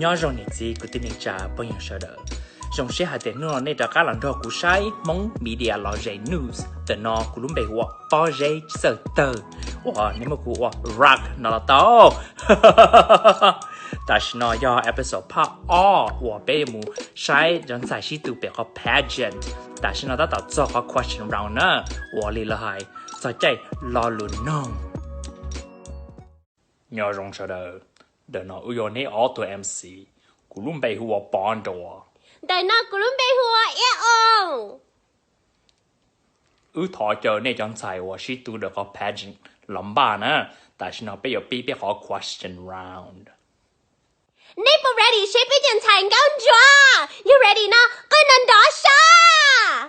Nyob zoo niam txiv kwv tij neej tsa phooj ywg sawv daws. Zoo siab hais tias hnub no nej rov qab los nrog kuv saib Hmoob Media Los Zes News. Ntawm no kuv lub npe hu ua Pob Zeb Txawj Tawg, uas nej muab kuv ua Rock no los tau. Tam sim no yog episode part ob uas peb yuav mus saib cov ntxhais sib tw pem qhov pageant. Tam sim no tab tom txog qhov question round na, uas li lawv hais txog caij lo lus noog. Nyob zoo sawv daws, ntawm no wb yog neb ob tug M C, kuv lub npe hu ua Pov Nruas. Ntawm no kuv lub npe hu ua Iab Oo. Wb thov caw nej cov ntxhais uas sib tw ntawm qhov pageant los npaj na. Tam sim no peb yuav pib peb qhov question round. Nej puas ready seb peb cov ntxhais nkauj nruas? Yog ready no, qw nrov nrov sab.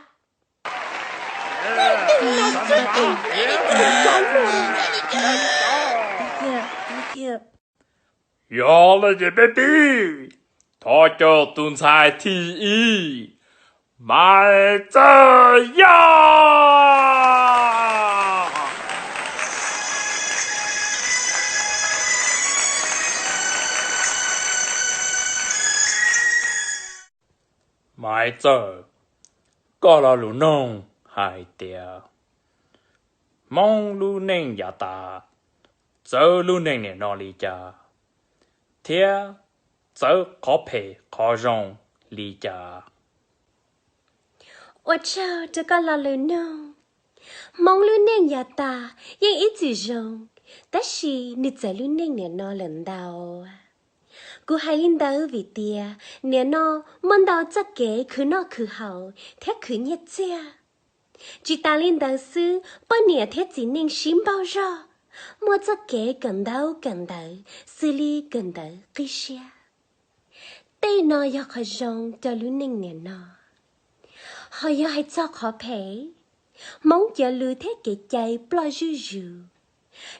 Yog li ces peb pib, thov caw tus ntxhais thib ib, Maiv Txawj Yaj. Maiv Txawj, koj lo lus noog hais tias Hmoob lub neej yav tas txawv lub neej niam no li cas, thiab txawv qhov phem qhov zoo li cas? Ua tsaug rau koj lo lus noog. Hmoob lub neej yav tas yeej ib txwm zoo, tab sis nws txawv lub neej niam no lawm ntau. Kuv hais li ntawd vim tias niam no muaj ntau txoj kev khwv noj khwv haus thiab khwv nyiaj txiag. Tsis tas li ntawd xwb, poj niam thiab txiv neej sib npaug zog, muaj txoj kev kawm ntawv kawm ntawv xws li kawm ntawv qib siab. Tej no yog qhov zoo rau lub neej niam no. Ho yog hais txog qhov phem, Hmoob cov lus thiab kev cai ploj zuj zus,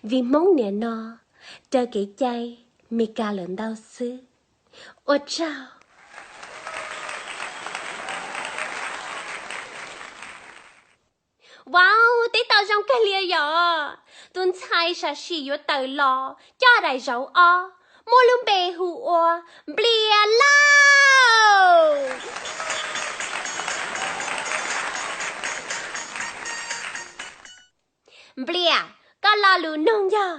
vim Hmoob niam no raws kev cai Meskas lawm ntau xwb. Ua tsaug. Wow, teb tau zoo kawg li yom. Tus ntxhais sam sim yuav tawm los coj daim zauv ob, muaj lub npe hu ua Nplias Lauj. Nplias, koj lo lus noog yog,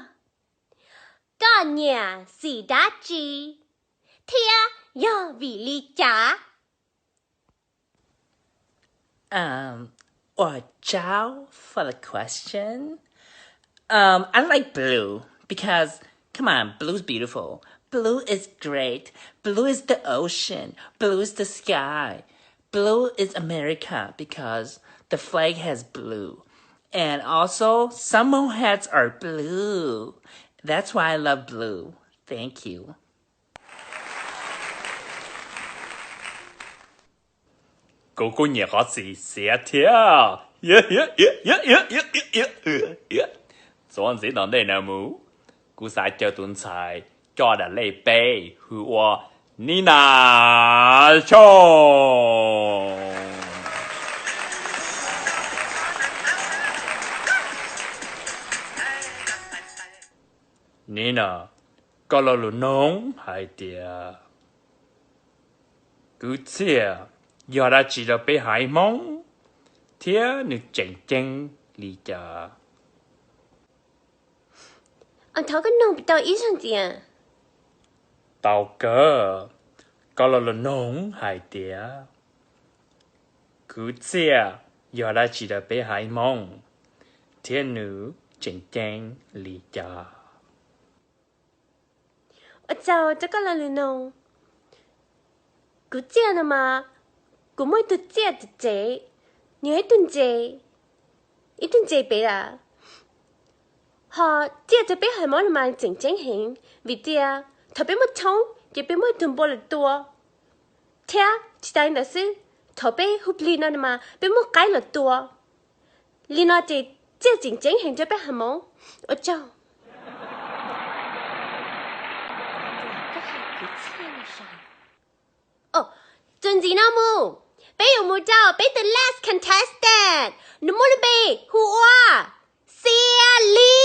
koj nyiam xim dab tsi thiab yog vim li cas? Um, ua tsaug for the question. Um, I like blue because, come on, blue is beautiful. Blue is great. Blue is the ocean. Blue is the sky. Blue is America because the flag has blue. And also, some hats are blue. That's why I love blue. Thank you. Kuv kuj nyiam qhov txim xiav thiab. Txuas ntxiv tom ntej no mus, kuv xav caw tus ntxhais coj daim lej peb hu ua Nina Choo. Nina, koj lo lus noog hais tias kwv txhiaj yog dab tsi rau peb haiv Hmoob thiab nws tseem ceeb li cas? Thov koj noog tau ib zaug ntxiv. Tau kawg, koj lo lus noog hais tias kwv txhiaj yog dab tsi rau peb haiv Hmoob thiab nws tseem ceeb li cas? Ua tsaug rau koj lo lus noog. Kwv txhiaj no mas kuv muaj ib tug txiaj tsev, nws yog ib tug ntses, ib tug ntses pem lawm. Ho txiaj rau peb haiv Hmoob no mas tseem ceeb heev vim tias thaum peb muaj tshoob ces peb muaj ib tug npua los tua, thiab tsis tas li ntawd xwb, thaum peb hu plig no mas peb muaj qaib los tua. Li no ces txiaj tseem ceeb heev rau peb haiv Hmoob. Ua tsaug. Txuas ntxiv no mus, peb yuav mus rau peb tus last contestant, nws muaj lub npe hu ua Xia Lis.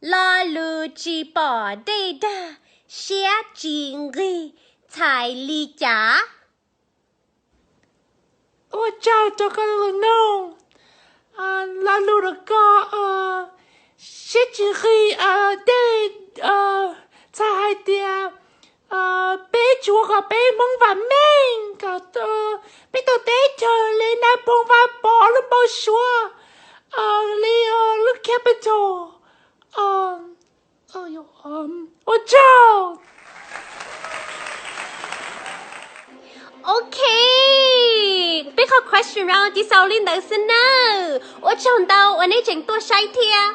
Lo lus tsis pom dej dag, siab tsis nqig, txhais li cas? Ua tsaug rau koj lus nug. Lo lus rau koj, siab tsis nqig dej, txhais hais tias peb tsuas kom peb Hmoob vam meej, kom peb tau teb chaws li Nais Phoo Vaj Pov lub npau suav, li lub capital. Ua tsaug. Ok, peb qhov question round tsis xaus li ntawd xwb nawb. Ua tsaug ntau uas nej tseem tuaj saib thiab.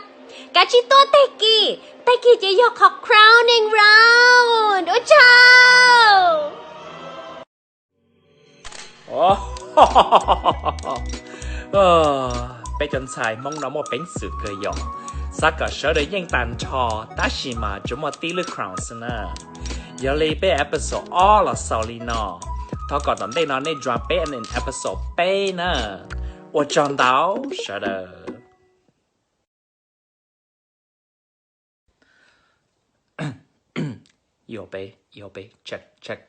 Kav tsij tuaj tag kis, tag kis ces yog qhov crowning round. Ua tsaug. Peb cov ntxhais Hmoob no muaj peev xwm kawg yom, xav kom sawv daws yeej tag nrho, tab sis mas tsuas muaj tib lub crown xwb na. Yog li peb episode ob los xaus li no, thov kom tom ntej no nej join peb episode peb na. Ua tsaug ntau sawv daws. Ib ob peb, ib ob peb, check, check.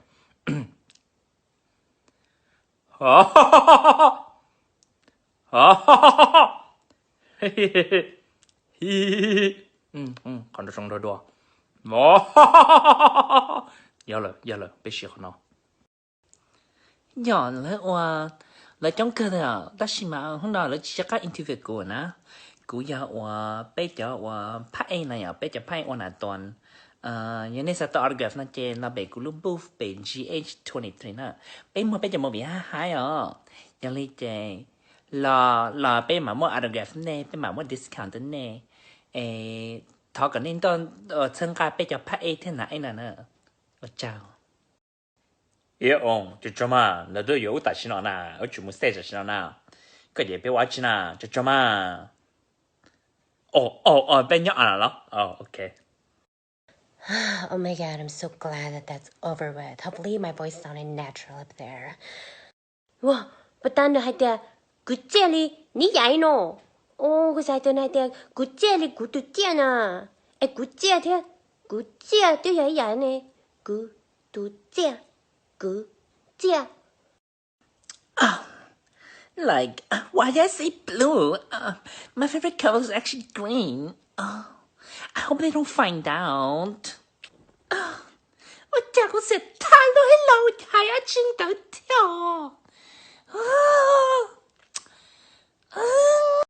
Qhov nroo dua dua. Yog lawm, yog lawm, peb siv qhov no. Yog lawv ua, lawv coob kawg tab sis mas hnub no lawv tsis nco qab interview kuv na. Kuv yog uas peb cov uas phab ej no yom, peb cov phab ej ua nas tuas. Yog nej xav tau autograph no ces los pem kuv lub booth pem G H twenty three na. Peb muag peb cov movie hab haib os. Yog li ces los, los peb mam muaj autograph nej, peb mam muaj discount rau nej. Es thov kom nej nrog txhawb nqa peb cov phab ej thiab nas ej no na. Ua tsaug. Ib oo, tsaug tsaug mas, lawv tuaj yuav wb tam sim no na, wb tsis mus stage tam sim no na. Koj ces peb ua dab tsi na, tsaug tsaug mas. Peb nyob a los los. Ok. Oh my God, I'm so glad that that's over with. Hopefully my voice sounded natural up there. Ua, puas tas nws hais tias kuv ciaj li nib yaiv no? Kuv xav hais tias nws hais tias kuv ciaj li kuv tus ciaj na. Es kuv ciaj thiab kuv ciaj twb yog ib yam ne. Kuv tus ciaj, kuv ciaj. Like, why did I say blue? My favorite color is actually green. I hope they don't find out. Ua cas kuv xiam thaj lub hib laug hais dab tsi ntawd thiab os?